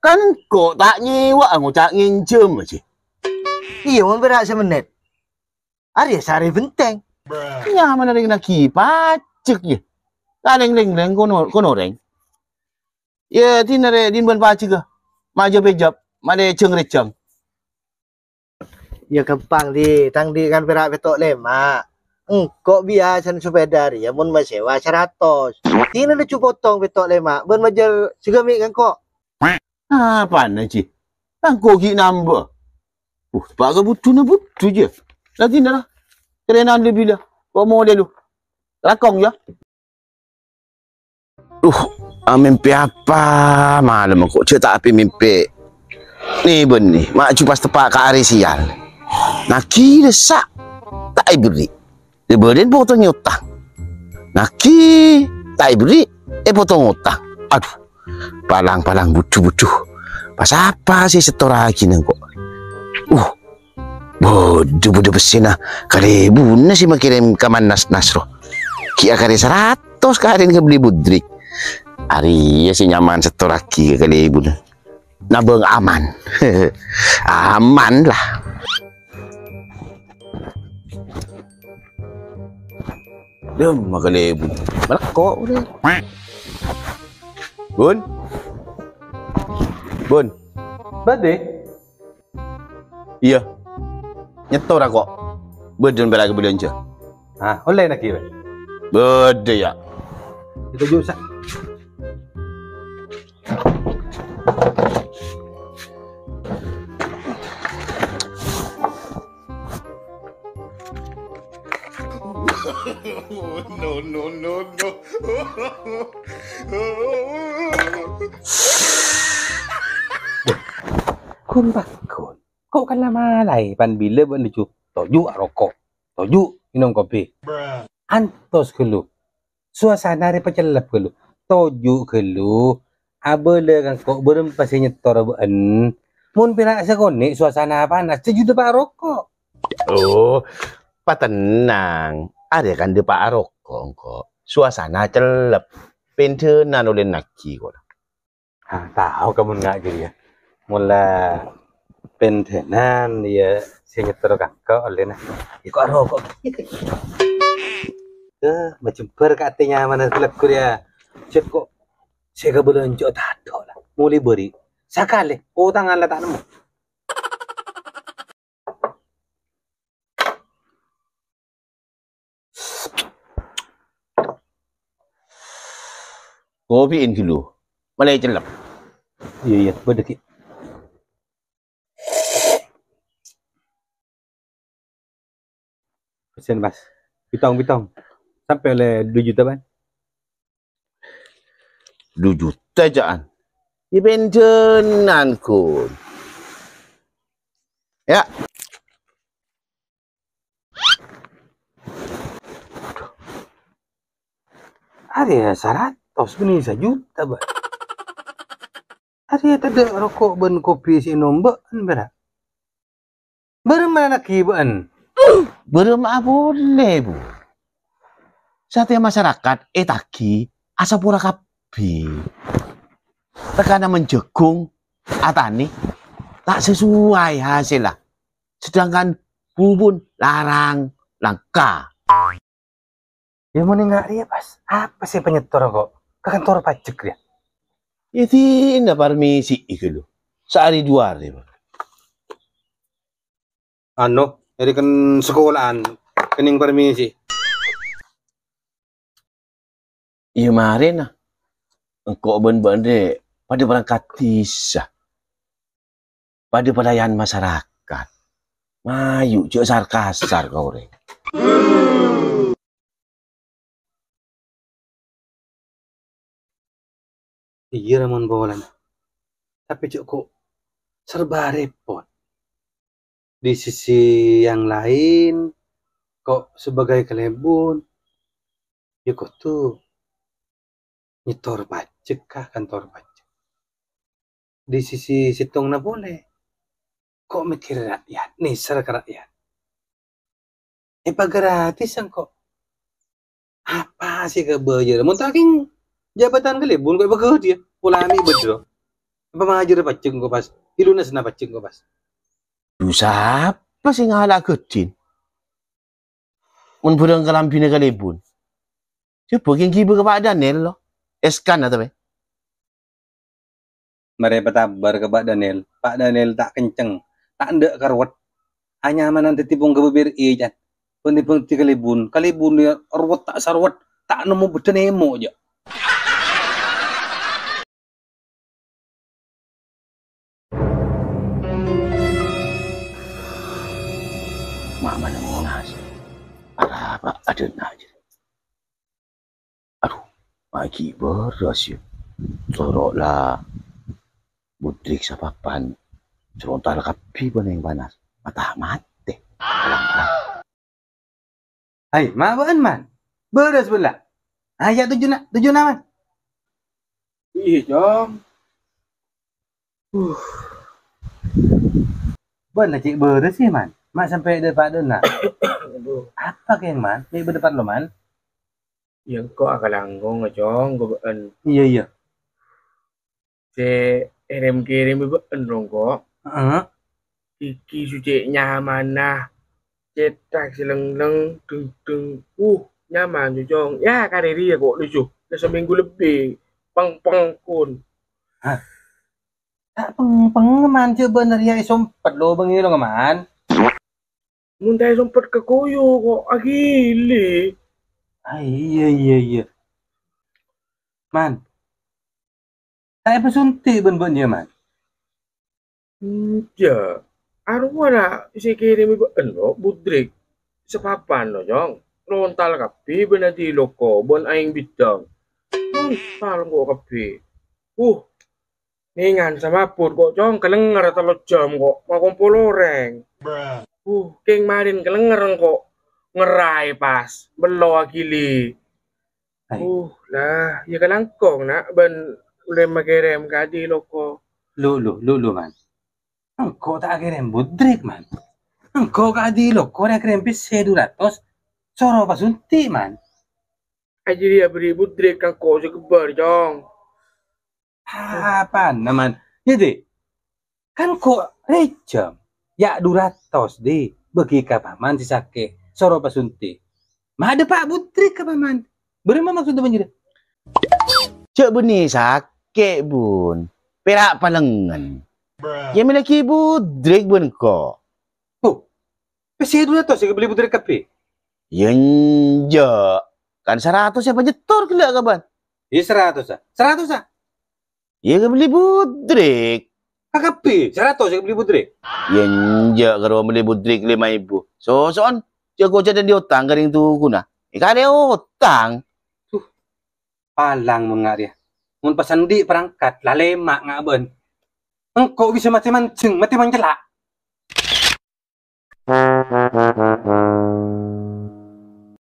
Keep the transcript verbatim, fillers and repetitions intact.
Kan engko' ta' nyèwa'a ngoca' ngènjhâm, Ji. Iyâ, mon pèra' samennèt. Arèya sarè bhenteng. Nyamana rèng naghi pajek, yâ. Kalèng-lèng kono, kono rèng. Yâ, dinah rè, dinbân pajegghâ. Majâ pèjâp, malè jâng-rèjâng. Yâ, ghâmpang, Di. Tang Di kan pèra' pètto' lèma'. Engko' biyasana sepèda rèya mon masèwa saratos. Dinah laju potong pètto' lèma', bân majâr saghâmè' ka engko'. Apana, Ji? Engko' ghi' nambâ. Uh, pa' kabudhuna budhu, Ji. La dinah la. Kerènan lebbi la. Ko' molè lu. Lakong, yâ. Duh, amèmpè apa malem engko' jhâ' ta' apè mèmpè. Nè bânnè, ma' jhu pas teppa' ka arè sèyal. Naghi dessa', ta' èberri'. Dibâdhin potong otang. Naghi, ta' èberri', èpotong otang. Adhu, palang-palang budhu-budhu. Pas apa sè èsettorraghina engko'? Uh, Bâdâ, bâdâ pèssèna kalèbunna sè makèrèm ka Mannas Nasro. Ghi' akarè saratos karèna kabellè budrik. Arèya sè nyaman settorraghi ka kalèbunna. Nabâng aman. Aman la. Dâmma kalèbun. Malèkko' udah. Bun. Bun. Bâdâ? Iyâ. Nyèttor ako'. Bâdâ pèra' kabelanja. Ah, ollè naghi, Pak? Bâdâ, yâ. Itu juga. No, no, no, no. Ghun, Pak, ghun. Ko' kan la malaè, pan bilâ bâ'na ju toju' aroko', toju' ngènom kopi. Antos ghâllu. Suasana rè pacellep ghâllu. Toju' ghâllu. Abâlâ ka engko' bârâmpa sè nyèttor bâ'en. Mon pèra' sakonè' suasana panas, jhâ' ju teppa' aroko'. Oh, patennang. Arèya kan teppa' aroko' engko'. Suasana cellep. Pendhânan ollè naghi kola. Ah, tao ka mon nga' jârèya. Mola pendhânan, iyâ, sè nyèttor ka engko' ollèna. Iyâ, ko' aroko'. Eh, majembhâr ka atè nyamana ghelek ghârèya. Cèt ko' sè kabâlânjhâ tadâ' la. Molè bâri'. Sakalè, otangan la ta' nemmo. Kopiin ghâllu. Malè cellep. Iyâ, iyâ, bâdâ, Ki. Pesen, Mas. Pitong, pitong. Sampè' ollè du juta, Bang. Du juta, ca'an. Yâ, pendhânan, Gun. Yâ. Arèya saratos bânnè sajuta, Bang. Arèya tadâ' roko' bân kopi sè ènom bâ'en, pèra'. Bârâmma naghi bâ'en? Bârâmma polè, Bu? Satèya masarakat ètagi asapora kabbhi. Tekana mon jhâghung atanè ta' sasuwai hasèlla, sedangkan bubun larang langka. Yâ, mon enga' rèya, pas apa sè panyèttor ko' ka kantor pajek rèya? Yâ, dinah parmisi ghâllu. Saarè du arè, Pak. Ano, èrèken sakola'an, kennèng parmisi. Iyâ, marèna. Engko' bân bâ'en rè padâ parangkat dhisa. Padâ pelayan masarakat. Mayu, jhâ' sar-kasar ka orèng. Iyâ, Ramon polana. Tapè jhâ' ko' serba repot. Di sisi yang lain, ko' sebagai kalèbun, yâ kodhu nyèttor pajek ka kantor pajek. Di sisi sèttongnga polè, ko' mèkkèrè ra'yat, nèser ka ra'yat. Èpagratis engko'. Apa sè èkabâjâr? Mon ta' kèng jabatan kalèbun ko' èpaghâdhiyâ, polana bâdâ. Apa mangajar pajheng kok pas? Ilunasna pajheng kok pas. Dhu sapa sè ngala' ghâdhin? Mon bhârâng kalambhina kalèbun. Coba kèng ghibâ ka Pa' Daniel lo. Eskan atau bè? Marè patabar ka Pa' Daniel. Pa' Daniel ta' kenceng, ta' endâ' karowet. Anyamanan dhâddhi pong ka bibir ijan. Bhândhi-bhândhi kalèbun. Kalèbun ya rowet ta' sarowet. Ta' nemmo bâddhân èmo' jâ'. Ma' mana monas. Arapa adâna aja. Aduh, ma' ghi' bârâs ya. Soro' la budrik sapapan. Serontal kabbhi bân yang panas. Mata mate. Alang-alang. Hai, ma' bâ'ân, Man? Bârâs bâ'ân la? Ayo, tojjhuna, tojjhuna, Man. Iyâ, Cong. Uh. Bâ'ân la cè' bârâs, yâ, Man? Ma' sampè' dâ'-padâ'ân, na? Aduh. Apa kèng, Man? Mè' bâdâ parlo, Man? Yâ, engko' akalanggong, Cong, ka bâ'ân. Iyâ, iyâ. Sè èrèm-kèrèm bâ'ân, rongko'. Heeh. Iki sucè' nyamana. Cèthak sè lèng-lèng, dheng-dheng. Uh, nyaman, Cong. Yâ, karè rèya kok lucu. Yâ, samènggu lebbi. Pèng-pèng, kon. Hah? Ta' pèng-pèng, Man, jhâ' bâ'ân rèya èsompet lobâng è longnga, Man. Mon ta' èsompet ka koyo kok, aghili. Ai, iyâ, iyâ, iyâ. Man, ta' èpasunti' bân bâ'ân, yâ, Man? Enjâ'. Arowa la sè kèrèmè bâ'ân, lo, budrik. Sapapan, lo, Cong. Lontal kabbhi bân adi loko, bân aèng bidâng. Lontal engko' kabbhi. Uh. Nèngan samaput ko', Cong, kalènger tello jam ko', makompol orèng. Uh, kèng marèn kalènger engko' ngerraè pas, bello aghili. Hai. Uh, la, yâ kalangkong, na', bân ollè makèrèm ka adi loko. Lu, lu, lu, lu, Man. Engko' ta' akèrèm budrik, Man. Engko' ka adi loko rè akèrèm pèssè du ratos, soro pasunti', Man. Ajâriyâ bâri' budrik ka engko' sè kebbhâr, Cong. Apana, Man? Yâ, Di'. Kan ko' rèjhâm. Yâ, du ratos, Di'. Bâgi ka paman sè sakè'. Soro pasunti'. Ma' dâpa' budrik ka paman. Bârâmma maksodda bân jârèya? Jhâ' bânnè sakè', Bun. Pèra' palèngngen. Yâ, mèlèaghi budrik, Bun, ko'. Huh. Pèssè du ratos sè èkabelli budrik kabbhi? Yâ, enjâ'. Kan saratos sè panyetor ghellâ' ka bân. Iyâ, saratossa. Saratossa. Iyâ, èkabelli budrik. Kakabbhi, saratos èkabelli budrik. Yâ, enjâ', karo bâli budrik lèma èbu. Soso'an, jhâ' ko' jhâ' dâddhi otang ka rèng tokona. Èkarè otang. Duh, palang mon nga' rèya. Mon pas andi' parangkat, la lèma' nga' bân. Engko' bisa matè manjheng, matè mancella'.